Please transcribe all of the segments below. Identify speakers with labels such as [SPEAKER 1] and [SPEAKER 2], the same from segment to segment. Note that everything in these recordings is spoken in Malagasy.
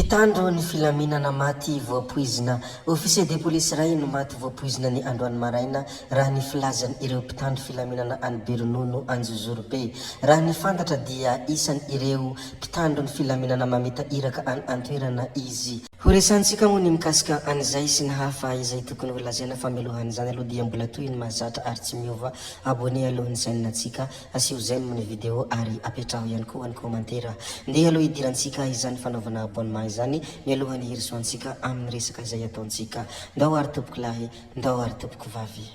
[SPEAKER 1] Mpitandro ny filaminana maty voapoizina. Officier de police iray no maty voapoizina ny androany maraina raha ny filazan ireo mpitandro filaminana any Beronono Anjozorobe. Raha ny fantatra dia isan ireo mpitandro ny filaminana mamita iraka any antoerana izy. Ho resahantsika moa ny mikasika an'izay sy ny hafa izay tokony ho lazaina fa mialohan'izany aloha dia mbola toy ny mahazatra ary tsy miova abonné aloha ny chaîne ntsika Asio j'aime ny vidéo ary apetraho ihany koa ny commentaire. Ndeha aloha hidirantsika izany fanaovana abonnement izany mialoha ny hirosoantsika amin'ny resaka izay ataontsika. Ndao ary tompoko lahy, ndao ary tompoko vavy.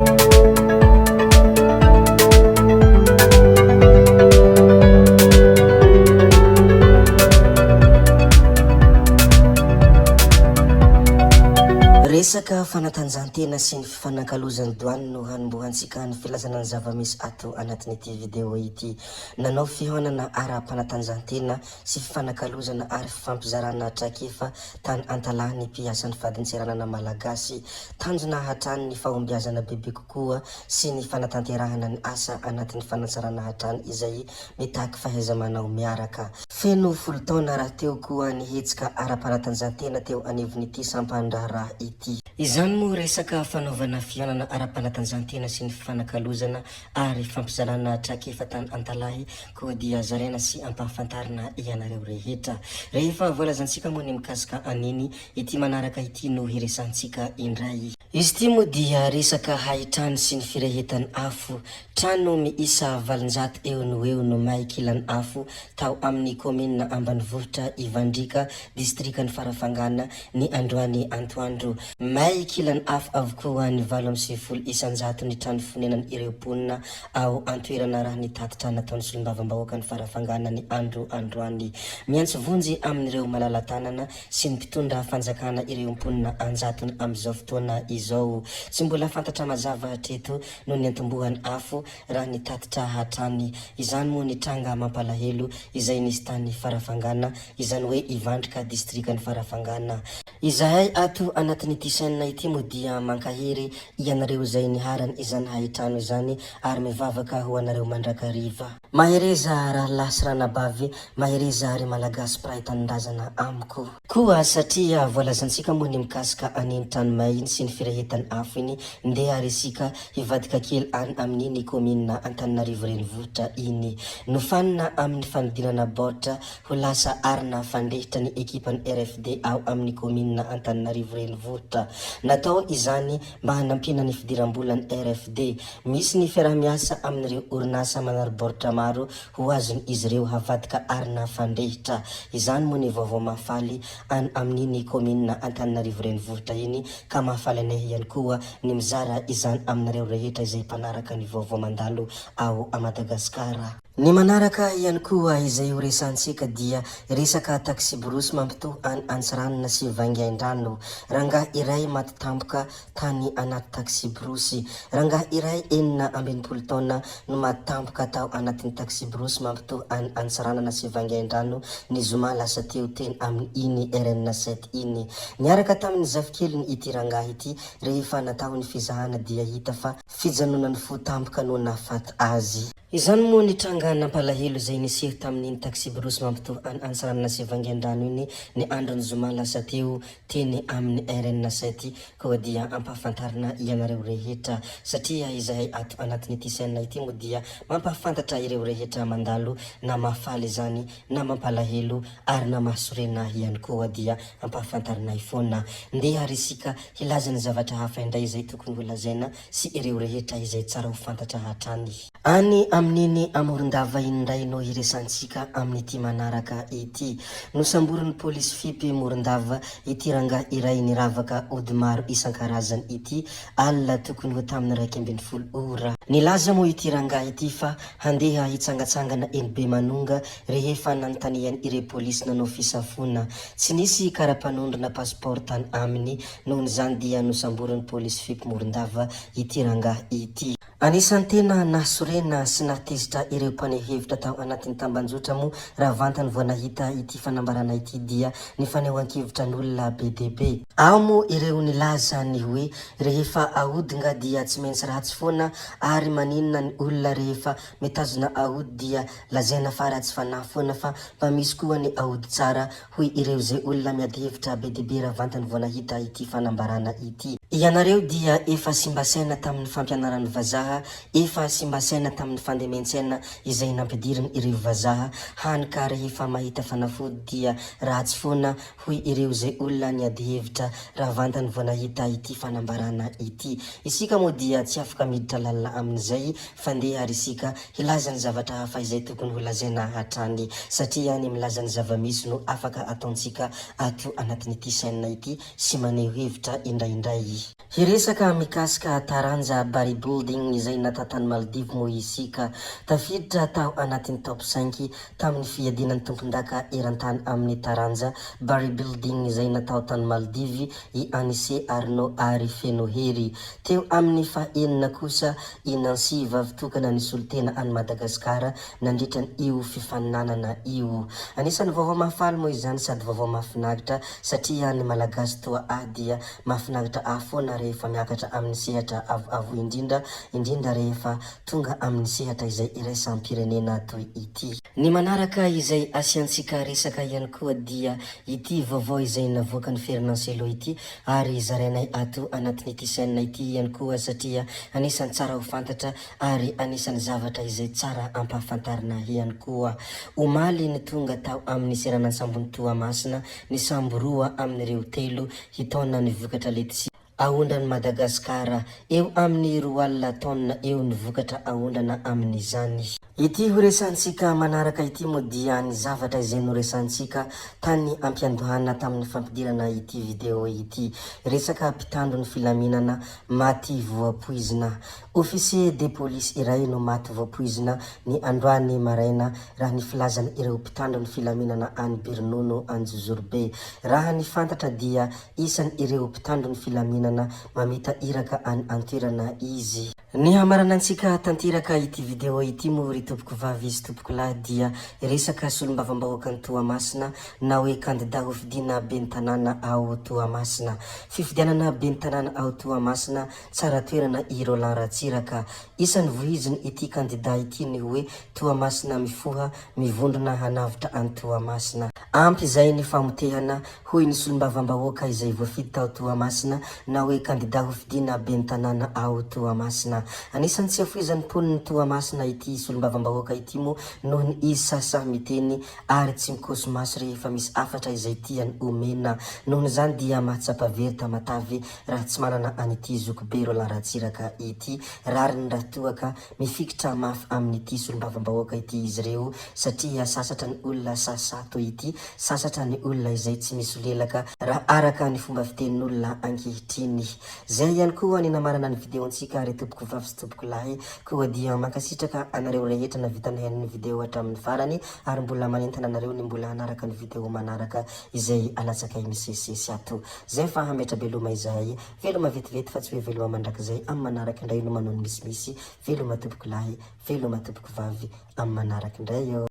[SPEAKER 1] Resaka fanatanjahantena sy ny fifanakalozan'ny douane no hanombohantsika ny filazana ny zava-misy ato anatin'ity video ity. Nanao fihaonana ara-panatanjahantena sy fifanakalozana ary fifampizarana traikefa tany Antalaha ny mpiasan'ny fadintseranana malagasy. Tanjona hatrany ny fahombiazana bebe kokoa sy ny fanatanterahana ny asa anatin'ny fanatsarana hatrany izay mitaky fahaiza-manao miaraka. Feno folo taona rahateo koa ny hetsika ara-panatanjahantena teo anivon'ity sampan-draharaha ity. Izany moa resaka fanaovana fihaonana ara-panatanjahantena sy ny fifanakalozana ary fampizarana traikefa tany Antalahy koa dia zaraina sy ampahafantarina ianareo rehetra. Rehefa voalazantsika moa ny mikasika an'iny, ity manaraka ity no hiresahantsika indray. Izy ity moa dia resaka haitrano sy ny firehetan afo. Trano miisa 800 eo no eo no may kilan afo tao amin'ny kaominina ambanivohitra Ivandriaka, distrikan'i Farafangana, ny androany antoandro. May kilan afo avokoa ny 98 isan-jaton'ny trano fonenan ireo mponina ao an-toerana raha ny tatitra nataon'ny solombavambahoakan'i Farafangana ny andro androany. Miantso vonjy amin'ireo malala-tanana sy ny mpitondra fanjakana ireo mponina an-jatony amin'izao fotoana izao. Tsy mbola fantatra mazava hatreto no niantombohan'ny afo raha ny tatitra hatrany. Izany moa ny tranga mampalahelo izay nisy tany Farafangana, izany hoe Ivandrika, distrikan'i Farafangana. Izahay ato anatin'ity chaîne ity moa dia mankahery ianareo izay niharan izany haitrano izany ary mivavaka ho anareo mandrakariva. Mahereza rahalahy sy ranabavy, mahereza ry Malagasy mpiray tanindrazana amiko. Koa satria voalazantsika moa ny mikasika an'iny trano may iny sy ny firehetan'ny afo iny, ndeha ary isika hivadika kely any amin'iny kaominina Antananarivo renivohitra iny. Nofanina amin'ny fanodinana baoritra ho lasa arina fandrehitra ny ekipan'ny RFD ao amin'ny kaominina Antananarivo renivohitra. Natao izany mba hanampiana ny fidiram-bolan'ny RFD. Misy ny fiaraha-miasa amin'ireo orinasa manary baoritra maro ho azon'izy ireo havadika arina fandrehitra. Izany moa ny vaovao mahafaly any amin'iny kaominina Antananarivo renivohitra iny ka mahafaly anay ihany koa ny mizara izany aminareo rehetra izay mpanaraka ny vaovao mandalo ao Madagasikara. Ny manaraka ihany koa izay ho resahantsika dia resaka taksiborosy mampitohy an Antsiranana sy Vaingaindrano. Rangahy iray maty tampoka tany anaty taksiborosy. Rangahy iray 66 taona no maty tampoka tao anatin'ny taksiborosy mampitohy an Antsiranana sy Vaingaindrano ny zoma lasa teo teny amin'iny RN sept iny. Niaraka tamin'ny zafikeliny ity rangahy ity rehefa natao ny fizahana dia hita fa fijanonan'ny fo tampoka no nahafaty azy. Izany moa ny tranga nampalahelo izay niseho tamin'iny taksiborosy mampitohy an Antsiranana sy Vangaindrano iny ny andron'ny zoma lasa teo teny amin'ny RN sept koa dia ampahafantarina ianareo rehetra satria izahay ato anatin'ity chaîne ity moa dia mampahafantatra ireo rehetra mandalo na mahafaly izany na mampalahelo ary na mahasorena ihany koa dia ampahafantarinay foana. Ndeha ary isika hilaza ny zavatra hafa indray izay tokony ho lazaina sy ireo rehetra izay tsara ho fantatra hatrany. Any amin'iny Amorondava iny indray no hiresantsika amin'ity manaraka ity. Nosamborin'ny polisy FIP Morondava ity rangahy iray niravaka ody maro isan-karazany ity, alina tokony ho tamin'ny 11 ora. Nilaza moa ity rangahy ity fa handeha hitsangatsangana eny Bemanonga rehefa nanontanian' ireo polisy nanao fisafoana. Tsy nisy kara-panondro na pasipaoro tany aminy Nohon'izany dia nosamborin'ny polisy FIP Morondava ity rangahy ity. Anisan'ny tena nahasorena sy nahatezitra ireo mpaneho hevitra tao anatin'ny tambanjotra moa raha vantany vao nahita ity fanambarana ity dia ny fanehoan-kevitra an'olona be dia be. Ao moa ireo nilaza ny hoe rehefa ahodinga dia tsy maintsy ratsy foana ary maninona ny olona rehefa mitazona aody dia lazaina fa ratsy fanahy foana fa mba misy koa ny aody tsara hoy ireo izay olona miady hevitra be dia be raha vantany vao nahita ity fanambarana ity. Ianareo dia efa simba saina tamin'ny fampianaran'ny vazaha, efa simba saina tamin'ny fandemen-tsaina izay nampidiriny ireo vazaha, hany ka rehefa mahita fanafody dia ratsy foana, hoy ireo izay olona niady hevitra raha vantany vao nahita ity fanambarana ity. Isika moa dia tsy afaka miditra lalina amin'izay fa ndeha ary isika hilaza ny zavatra hafa izay tokony ho lazaina hatrany satria ny milaza ny zava-misy no afaka ataontsika ato anatin'ity chaîne ity sy maneho hevitra indraindray. Hiresaka mikasika taranja bodybuilding izay natao tany Maldives moa isika. Tafiditra tao anatin'ny top cinq tamin'ny fiadiana ny tompondaka eran-tany amin'ny taranja bodybuilding izay natao tany Maldives i Anise Arnaud ary Fenohery. Teo amin'ny faha-enina kosa i Nancy vavitokana nisolo tena an'i Madagasikara nandritra io fifaninanana io. Anisan'ny vaovao mahafaly moa izany sady vaovao mahafinaritra satria ny Malagasy toa ahy dia mahafinaritra ahy foana rehefa miakatra amin'ny sehatra avoavo indrindra indrindra rehefa tonga amin'ny sehatra izay iraisam-pirenena toy ity. Ny manaraka izay asiantsika resaka ihany koa dia ity vaovao izay navoakan'i Fernand Cello ity ary zarainay ato anatin'ity chaîne ity ihany koa satria anisan'ny tsara ho fantatra ary anisan'ny zavatra izay tsara ampahafantarina ihany koa. Omaly ny tonga tao amin'ny seranan-tsambon'i Toamasina ny sambo roa amin'ireo telo hitaona ny vokatra letisia aondran'i Madagasikara. Eo amin'ny 20 taonina eo ny vokatra aondrana amin'izany. Ity horesahantsika manaraka ity moa dia ny zavatra izay noresahantsika tany ampiandohana tamin'ny fampidirana ity video ity. Resaka mpitandro ny filaminana maty voapoizina. Officier de police iray no maty voapoizina ny androany maraina raha ny filazan ireo mpitandro ny filaminana any Beronono Anjozorobe. Raha ny fantatra dia isan ireo mpitandro ny filaminana mamita iraka any antoerana izy. Ny hamaranantsika tanteraka ity video ity moa ry tompoko vavy sy tompoko lahy dia resaka solombavambahoakan'i Toamasina na hoe kandida hofidiana ben'ny tanàna ao Toamasina. Fifidianana ben'ny tanàna ao Toamasina, tsara toerana i Roland Ratsiraka. Isan'ny vohiziny ity kandida ity ny hoe Toamasina mifoha, mivondrona hanavotra an'i Toamasina. Ampy izay ny famotehana hoy ny solombavambahoaka izay voafidy tao Toamasina na hoe kandida hofidiana ben'ny tanàna ao Toamasina. Anisan'ny tsy afoizan'ny mponin'i Toamasina ity solombavambahoaka ity moa noho ny izy sahisahy miteny ary tsy mikoso-maso rehefa misy hafatra izay tiany omena. Nohon'izany dia mahatsapa very Tamatave raha tsy manana an'ity zokibe Roland Ratsiraka ity. Rariny raha toa ka Mifikitra mafy amin'ity solombavambahoaka ity izy ireo satria sasatra ny olona sahisahy toy ity, sasatra ny olona izay tsy misolelaka raha araka ny fomba fitenin'olona ankehitriny. Zay ihany koa ny namarana ny video-ntsika ry tompoko vavy sy tompoko lahy, koa dia mankasitraka anareo rehetra navita nihaino ny video hatramin'ny farany ary mbola manentana anareo ny mbola hanaraka ny video manaraka izay alatsakay misesisesy ato. Zay fa hametra-beloma izahay. Veloma vetivety fa tsy hoe veloma mandrakizay amin'ny manaraka indray no manao ny misimisy, veloma tompoko lahy, veloma tompoko vavy amin'ny manaraka indray ô.